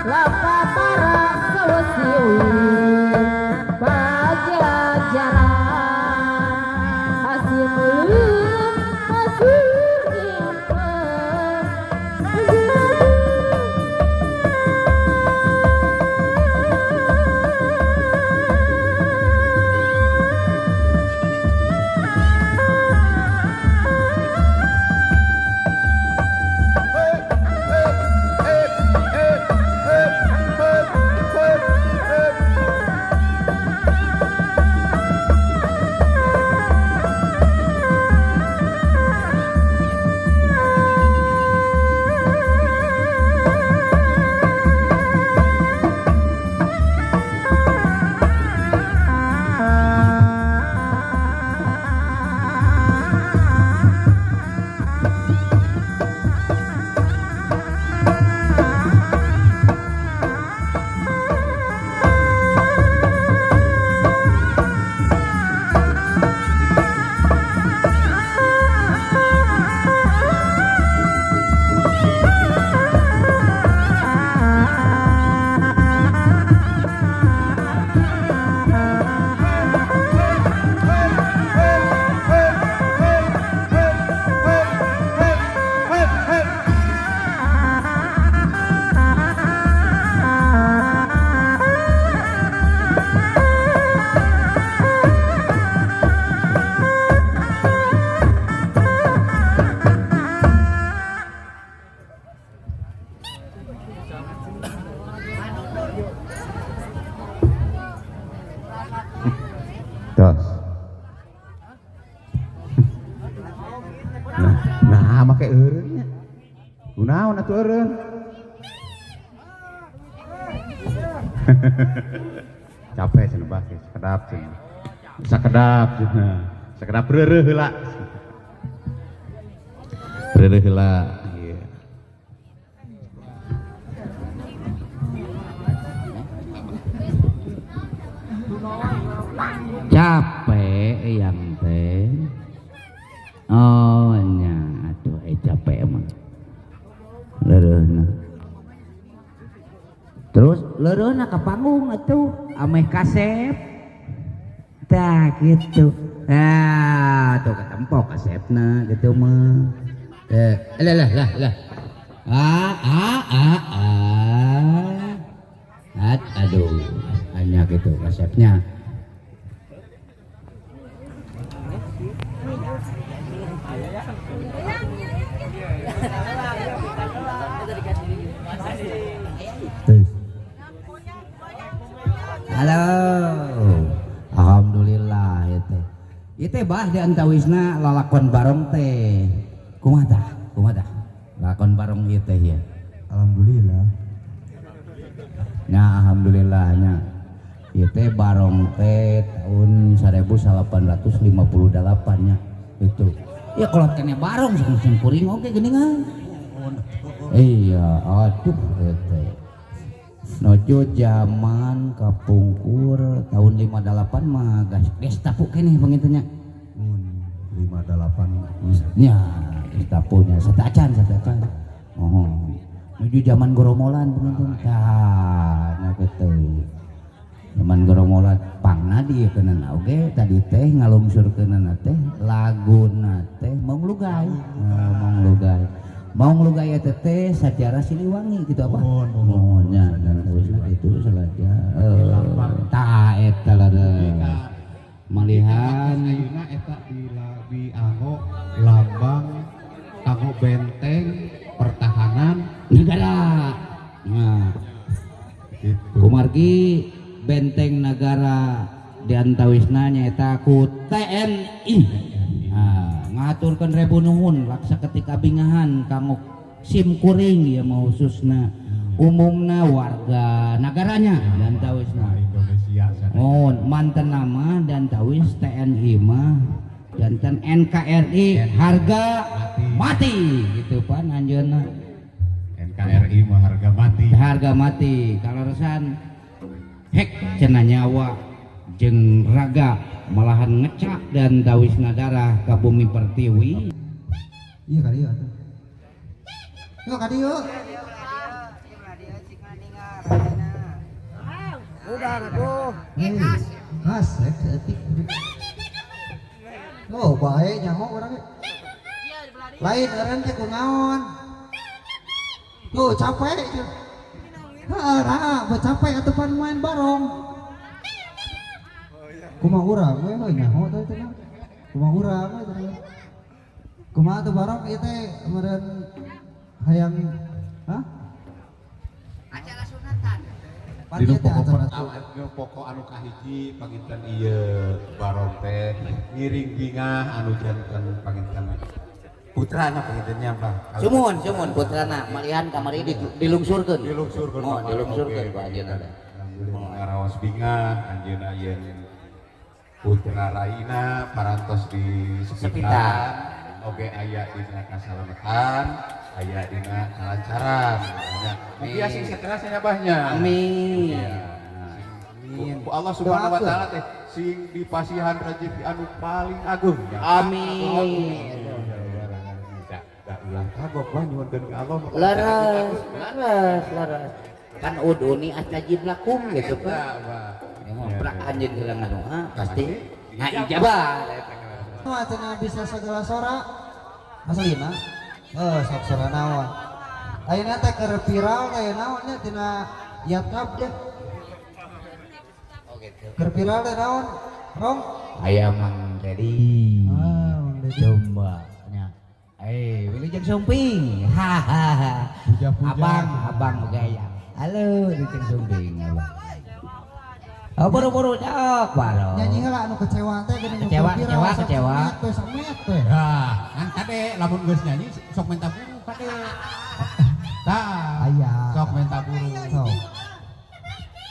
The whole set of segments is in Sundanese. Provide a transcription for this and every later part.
Lapatara sewesiwi Pajajaran Hasim masuk. Tos. Nah, make eureun nya. Kunaon atuh eureun? Capek cenah bah, sakedap cenah. Sakedap cenah. Sakedap reureuh heula. Reureuh heula. Ieu. Capek yang teh. Oh nya atuh capek mah. Leureuna. Terus leureuna ka panggung atuh ameh kasep. Tah kitu. Ah tuh ketempok kasepna gitu mah. Lah lah lah lah. Ah ah ah ah. Aduh, hanya gitu kasepnya. Halo, alhamdulillah itu. Itu bah di antawisna lalakon barong teh. Kumaha tah? Kumaha tah? Lalakon barong ieu teh ya. Alhamdulillah. Nya alhamdulillahnya. Ieu teh barong teh tahun 1858 nya itu. Ya kolot kene barong sing kuring oge geuningan. Iya, aduh ieu teh. Nojo zaman kapungkur tahun 58 mah Gestapo keneh panginten nya. 58 nya Gestapo nya satacan. Oh. Nuju zaman goromolan panginten. Tah, nya kitu. Zaman goromolan pangna dieukeunana oge tadi teh ngalungsurkeunana teh laguna teh Maung Lugai. Maung Lugai. Maung Lugai eta teh sajarah Siliwangi gitu apa? Mohon nya dan terusna kitu salaja. Tah eta lah. Malihan ayeuna eta dianggo lambang kanggo benteng pertahanan negara. Nah, gitu. Kumargi benteng negara di antawisna nyaeta ku TNI. Nah, ngaturkeun rebu nuhun laksa ketika bingahan kanggo sim kuring ya mah khususna umumna warga nagaranya dan tawisna Indonesia. Oh, mantan nama dan tawis TNI mah janten NKRI harga mati gitu pan anjeunna. NKRI mah harga mati. Harga mati. Kaleresan hek cenah nyawa jeung raga malahan ngecak dan tawisna darah ka bumi pertiwi. Iya kali ya. Yuk kali yuk. Udah atuh. Kasep saeutik. Oh, bae nyaho urang ge. Lain eureun teh kunaon? Tuh capek ieu. Heeh, raha, capek atuh pan main barong. Kumaha urang we heuh nyaho teh cenah. Kumaha urang we cenah. Kumaha tuh barong ieu teh meureun hayang hah? Acara sunatan. Dinu pokok pertama, dinu pokok anu kahiji panginten ieu barong teh ngiring bingah anu janten panginten putrana pangintennya Bang. Sumun, sumun putrana malihan kamari dilungsurkeun. Dilungsurkeun. Oh, dilungsurkeun ku anjeunna teh. Alhamdulillah ngaraos bingah anjeunna yen putra raina parantos di sepitan. Oge aya dina kasalametan, aya dina kalancaran. Mugia sing saterasna nya Bah nya. Amin. Amin. Ku Allah Subhanahu wa taala teh sing dipasihan rezeki anu paling agung. Amin. Da ulah kagok bah nyuhunkeun ka Allah. Laras, laras, laras. Kan uduni astajib lakum gitu kan. Ya mah prak anjeun heula ngadoa pasti ngaijabah. Mah cenah bisa segala sora. Aslina. Sok sora naon. Ayeuna teh keur viral teh naon nya tina Yatrab teh. Oh gitu. Keur viral teh naon? Rong? Aya Mang Dedi. Ah, Mang Dedi. Domba nya. Wilujeng Sumping. Hahaha. Abang, abang oge aya. Halo, Wilujeng Sumping abang. Oh, buru-buru cok, baro. Nyanyi heula anu kecewa teh geuning Kecewa, kecewa, kecewa. Teh samet teh. Nah, kan kade lamun geus nyanyi sok minta buru kade. Tah. Aya. Sok minta buru. Sok.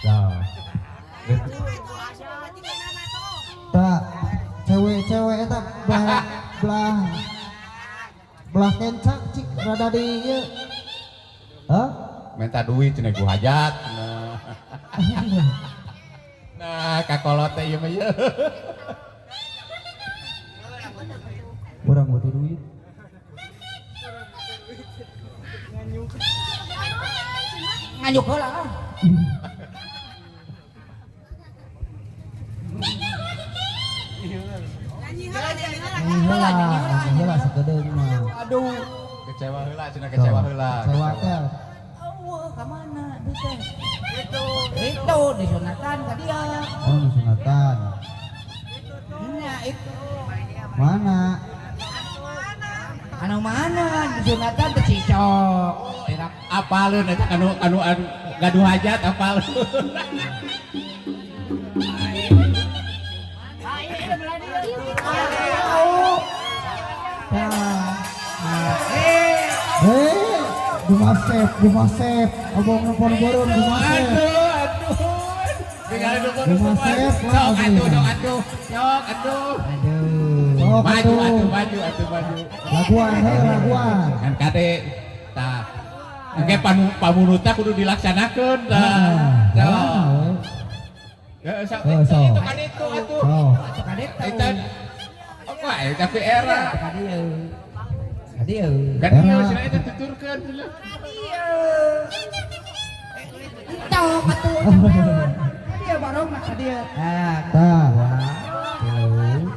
Tah. Tah, cewek-cewek eta belah belah belah kencak cik rada di ieu. Hah? Minta duit cenah ku hajat. Nah, kakolot teh ieu mah ieu. Urang butuh duit. Nganyuk heula ah. Nyanyi heula, nyanyi heula sakedeung mah. Aduh. Kecewa heula cenah kecewa heula. Kecewa teh. Eueuh ka mana duit teh? Itu disunatan ka dia. Oh, disunatan. Nya itu. Mana? Anu mana disunatan teh cicok. Apaleun eta anu anu anu gaduh hajat apaleun. Hei, Gumasep, Gumasep, abang nelpon borong Gumasep. Aduh, aduh. Gumasep, sok atuh, sok atuh, sok atuh. Aduh. Maju atuh, maju atuh, maju. Laguan, hei laguan. Kan kade tah. Engke pamunutna kudu dilaksanakeun tah. Sok. Ya, sok itu kan itu atuh. Sok ka ditu. Eta apa ya tapi era. Ka dieu. Ka dieu. Kan ieu cenah eta tuturkeun cenah. Ka dieu. Entok atuh. Ka dieu barongna ka dieu. Tah, 2,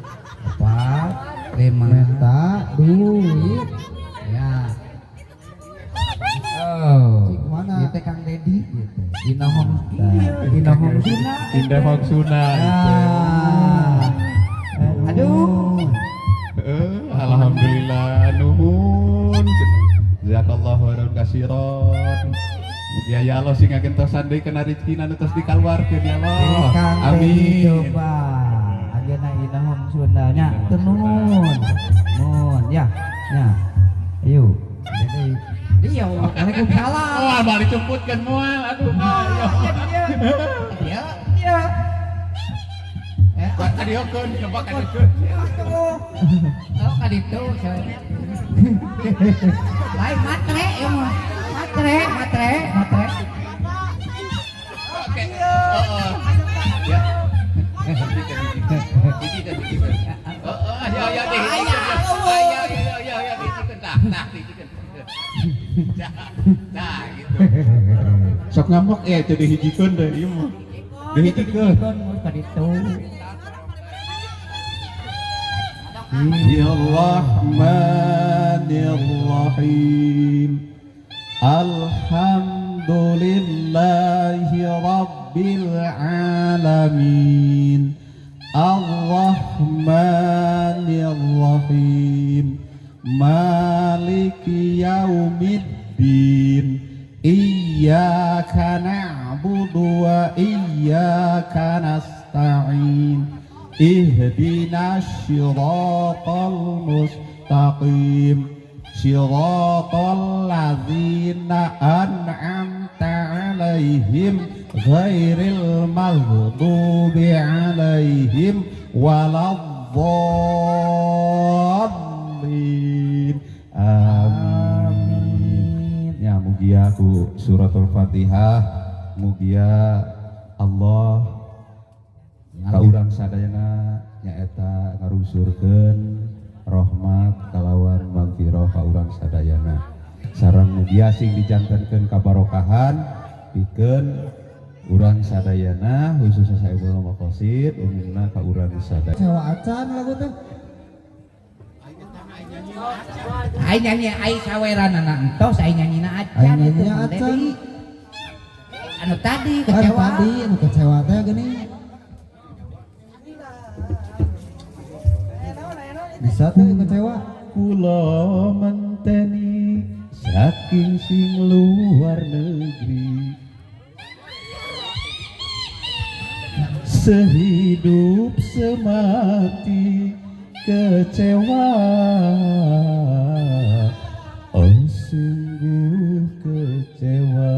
3, 4, 5. Minta duit. Ya. Oh. Cik mana? Ieu teh Kang Dedi gitu. Dina Hong Dina Hong Suna. Indah Hong Suna gitu. Aduh. Alhamdulillah nuhun. Jazakallahu khairan katsiran. Mugia ya Allah sing ngagentosan deui kana rezekina nu tos dikaluarkeun ya Allah. Kang Dedi Amin. coba. Ayeuna Indah Hong Sunda nya. Nuhun. Nuhun ya. Ya. Ayo. Dede. Iya, waalaikumsalam. Moal balik jemputkeun moal aduh. Iya, iya. Kok kadiokeun coba kadiokeun. Oh, kaditu. Lain matre ieu mah. Matre, matre, matre. Oke. Heeh. Ya. Hijikeun, hijikeun. Heeh, ya ya deh. Ya ya ya ya dihijikeun tah, tah dihijikeun. Nah, gitu. Sok ngambek ya jadi hijikeun deh ieu mah. Dihijikeun. Dihijikeun ka ditu. Bismillahirrahmanirrahim. Alhamdulillahi rabbil alamin. Arrahmanirrahim. Maliki yaumiddin. Iyyaka na'budu wa iyyaka nasta'in. Ihdinas siratal mustaqim. Siratal ladzina an'amta 'alaihim ghairil maghdubi 'alaihim waladdallin. Amin. Ya mugia ku suratul Fatihah, mugia Allah ka urang sadayana nyaeta ngarungsurkeun rahmat kalawan magfirah ka urang sadayana. Sareng mugia sing dijantenkeun kabarokahan pikeun urang sadayana khususnya Saibul Maqasid umumna ka urang sadayana. Kecewa acan lagu teh. Ai nyanyi ai saweranana entos ai nyanyina acan. Ai nyanyi acan. Anu tadi kecewa. Anu tadi anu kecewa teh geuning. Bisa tuh kecewa. Kula menteni saking sing luar negeri, sehidup semati kecewa, oh sungguh kecewa.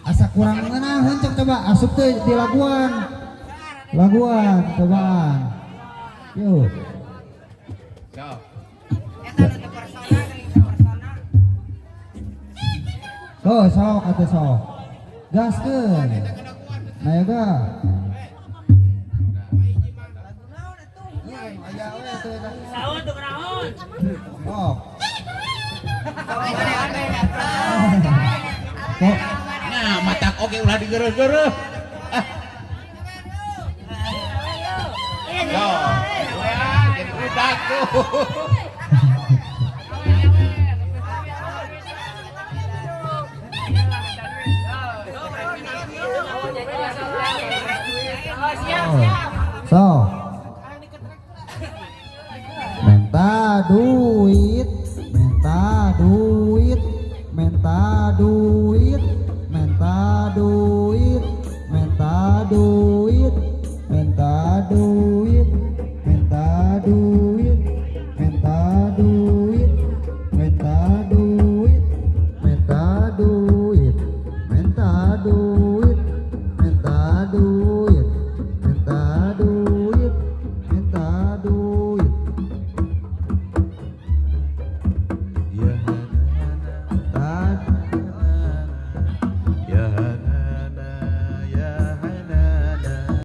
Asa kurang ngeunaheun cek coba asup teh di laguan. Laguan cobaan. Yuk. Oh, sok atuh sok. Gaskeun. Nah ya ga. Oh. Kok nah matak oge ulah digereh-gereh. Yo, jadi udah tuh. So, minta duit.